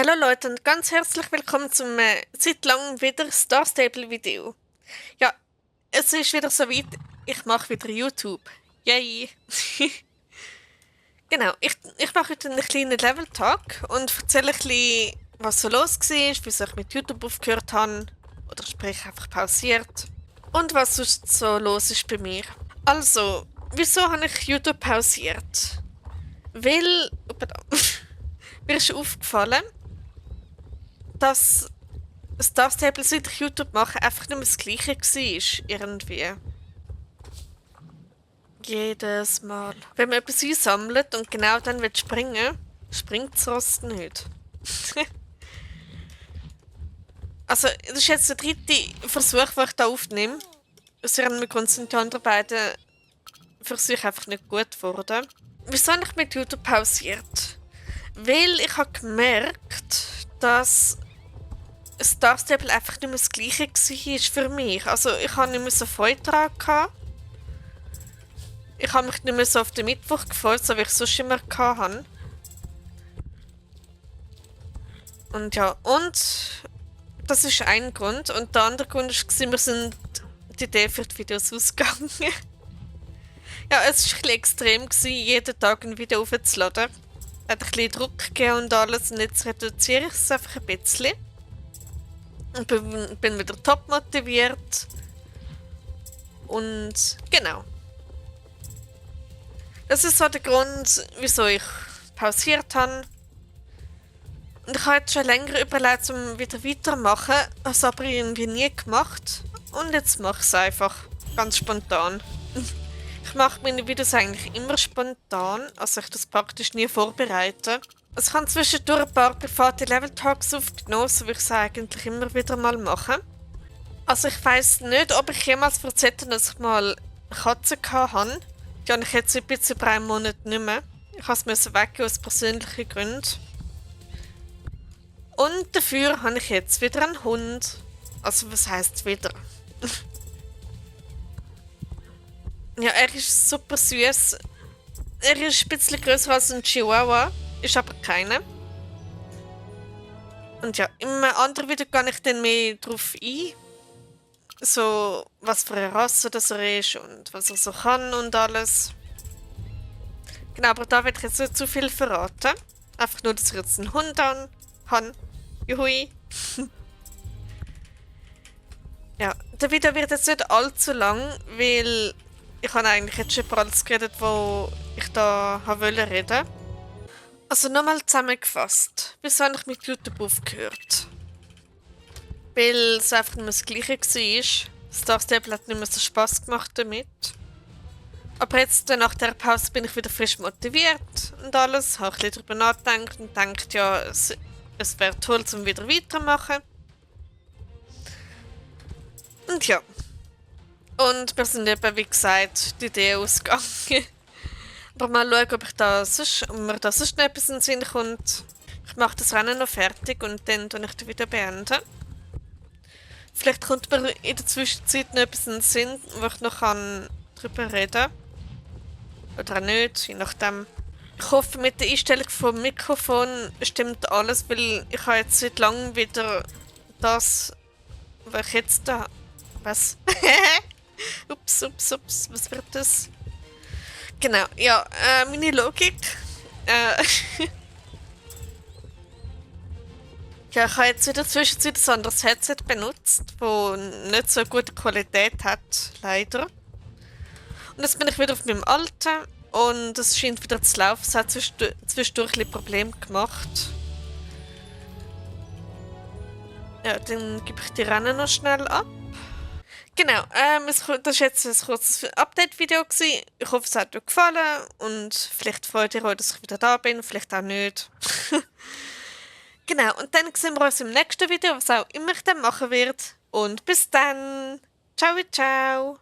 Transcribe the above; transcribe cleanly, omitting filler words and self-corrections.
Hallo Leute und ganz herzlich willkommen zum seit langem wieder Star Stable Video. Ja, es ist wieder soweit, ich mache wieder YouTube. Yay! Genau, ich mache heute einen kleinen Level-Talk und erzähle ein bisschen, was so los war, wieso ich mit YouTube aufgehört habe, oder sprich einfach pausiert, und was sonst so los ist bei mir. Also, wieso habe ich YouTube pausiert? Weil, mir ist aufgefallen, dass Star Stable, seit ich YouTube mache, einfach nicht mehr das Gleiche war. Irgendwie. Jedes Mal. Wenn man etwas einsammelt und genau dann will springen, springt das Rost nicht. Also, das ist jetzt der dritte Versuch, den ich da aufnehme. Mir die anderen beiden Versuche einfach nicht gut geworden. Wieso habe ich mit YouTube pausiert? Weil ich habe gemerkt, dass Star Stable einfach nicht mehr das Gleiche war für mich. Also ich habe nicht mehr so Freude daran gehabt. Ich habe mich nicht mehr so auf den Mittwoch gefreut, so wie ich es sonst immer hatte. Und ja, und das ist ein Grund. Und der andere Grund war, wir sind die Idee für die Videos ausgegangen. Ja, es war ein bisschen extrem, jeden Tag ein Video aufzuladen. Hat ein bisschen Druck gegeben und alles. Und jetzt reduziere ich es einfach ein bisschen. Und bin wieder top motiviert. Und genau. Das ist so der Grund, wieso ich pausiert habe. Und ich habe jetzt schon länger überlegt, um wieder weitermachen, habe es aber irgendwie nie gemacht. Und jetzt mache ich es einfach. Ganz spontan. Ich mache meine Videos eigentlich immer spontan, also ich das praktisch nie vorbereite. Also ich habe zwischendurch ein paar private Level-Talks aufgenommen, so wie ich es eigentlich immer wieder mal mache. Also ich weiss nicht, ob ich jemals erzählt habe, dass ich mal eine Katze hatte. Die habe ich jetzt ein bisschen über einen Monat nicht mehr. Ich musste es weggeben aus persönlichen Gründen. Und dafür habe ich jetzt wieder einen Hund. Also was heisst wieder? Ja, er ist super süß. Er ist ein bisschen größer als ein Chihuahua, ist aber keiner. Und ja, in einem anderen Video gehe ich dann mehr drauf ein. So, was für eine Rasse das er ist und was er so kann und alles. Genau, aber da werde ich jetzt nicht zu viel verraten. Einfach nur, dass ich jetzt einen Hund habe. Juhui. Ja, der Video wird jetzt nicht allzu lang, weil ich habe eigentlich jetzt schon über alles geredet, wo ich da wollte reden. Also nochmal zusammengefasst. Wieso habe ich mit YouTube aufgehört? Weil es einfach nicht mehr das Gleiche war. Star Stable hat nicht mehr so Spass gemacht damit. Aber jetzt, nach der Pause, bin ich wieder frisch motiviert und alles. Habe ein bisschen darüber nachgedacht und denkt, ja, es wäre toll, um wieder weitermachen. Und ja. Und wir sind eben, wie gesagt, die Idee ausgegangen. Aber mal schauen, ob mir da sonst noch etwas in den Sinn kommt. Ich mache das Rennen noch fertig und dann beende ich das Video beenden. Vielleicht kommt mir in der Zwischenzeit noch etwas in den Sinn, wo ich noch drüber reden kann. Oder auch nicht, je nachdem. Ich hoffe, mit der Einstellung vom Mikrofon stimmt alles, weil ich habe jetzt seit langem wieder das, was ich jetzt da... Was? Ups, was wird das? Genau, ja, meine Logik. Ja, ich habe jetzt wieder zwischenzeit ein anderes Headset benutzt, das nicht so gute Qualität hat, leider. Und jetzt bin ich wieder auf meinem alten und es scheint wieder zu laufen. Es hat zwischendurch ein Probleme gemacht. Ja, dann gebe ich die Rennen noch schnell ab. Genau, das war jetzt ein kurzes Update-Video. Ich hoffe, es hat euch gefallen und vielleicht freut ihr euch, dass ich wieder da bin, vielleicht auch nicht. Genau, und dann sehen wir uns im nächsten Video, was auch immer ich dann machen werde. Und bis dann. Ciao, ciao.